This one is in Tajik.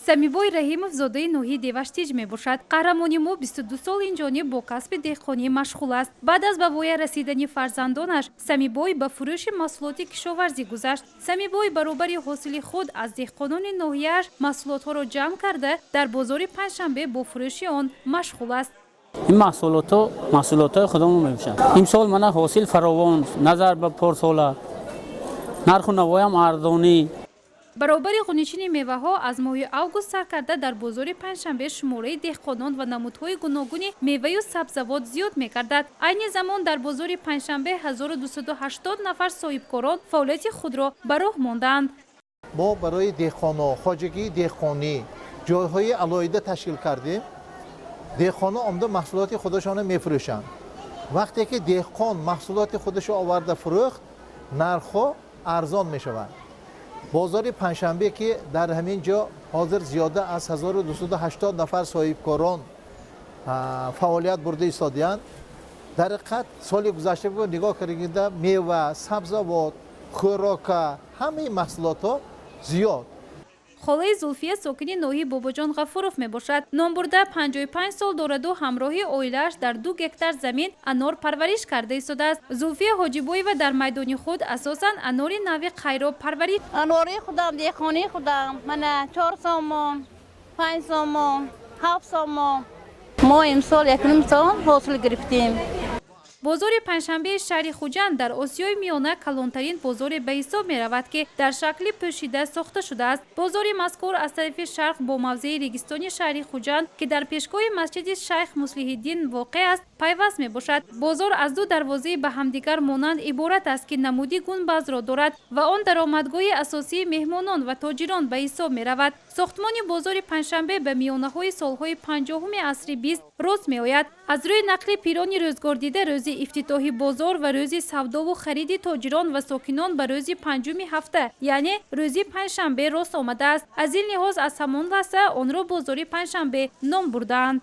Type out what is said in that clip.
Самибой Раҳимов зодаи ноҳияи Деваштич мебошад. Қаҳрамони мо 22 сол инҷониб бо касби деҳқонӣ машғул аст. Баъд аз ба воя расидани фарзандонаш, Самибой ба фурӯши маҳсулоти кишоварзӣ гузашт. Самибой баробари ҳосили худ аз деҳқонони ноҳияаш маҳсулотҳоро ҷамъ карда, дар бозори Панҷшанбе бо фурӯши он машғул аст. Ин маҳсулотҳо маҳсулотҳои худамон мебошанд. Имсол мана ҳосил фаровон назар ба порсола, нарху навоям арзонӣ. Баробари ғуничини меваҳо, аз моҳи август сар карда дар бозори Панҷшанбе шумораи деҳқонон ва намудҳои гуногуни меваю сабзавот зиёд мегардад. Айни замон дар бозори Панҷшанбе 1280 нафар соҳибкорон фаъолияти худро ба роҳ мондаанд. Мо барои деҳқонҳо, хоҷагии деҳқонӣ ҷойҳои алоҳида ташкил кардем. Деҳқонҳо омда маҳсулоти худашонро мефурӯшанд. Вақте ки деҳқон маҳсулоти худашро оварда фурӯхт, нархҳо арзон мешаванд. Бозори Панҷшанбе, ки дар ҳамин ҷо ҳозир зиёда аз 1280 нафар соҳибкорон фаъолият бурда истодиянд, дар ҳақиқат соли гузашта нигоҳ кардагида, мева, сабзавот, хӯрока, ҳамаи маҳсулотҳо зиёд. Холаи Зулфия сокини ноҳияи Бобоҷон Ғафуров мебошад. Номбурда 55 сол дораду ҳамроҳи оилааш дар 2 гектар замин анор парвариш карда истодааст. Зулфия Ҳоҷибоева дар майдони худ асосан анори нави қайро парвариш Анори худам, деҳқонии худам, мана, 4 сомон, 5 сомон, 7 сомон. Мо имсол 1,5 сом ҳосил гирифтем. Бозори Панҷшанбеи шаҳри Хуҷанд дар Осиёи Миёна калонтарин бозоре ба ҳисоб меравад, ки дар шакли пӯшида сохта шудааст. Бозори мазкур аз тарафи шарқ бо мавзеи Регистони шаҳри Хуҷанд, ки дар пешгоҳи масҷиди Шайх Муслиҳиддин воқеъ аст, пайваст мебошад. Бозор аз ду дарвозаи ба ҳамдигар монанд иборат аст, ки намуди гунбазро дорад ва он даромадгоҳи асосии меҳмонон ва тоҷирон ба ҳисоб меравад. Сохтмони бозори Панҷшанбе ба миёнаҳои солҳои 50-уми асри 20 рост меояд. Аз рӯи нақли пирони рӯзгордида, рӯзи ифтитоҳи бозор ва рӯзи савдову хариди тоҷирон ва сокинон ба рӯзи панҷуми ҳафта, яъне рӯзи панҷшанбе рост омадааст. Аз ин лиҳоз аз ҳамон лаҳза онро бозори Панҷшанбе ном бурдаанд.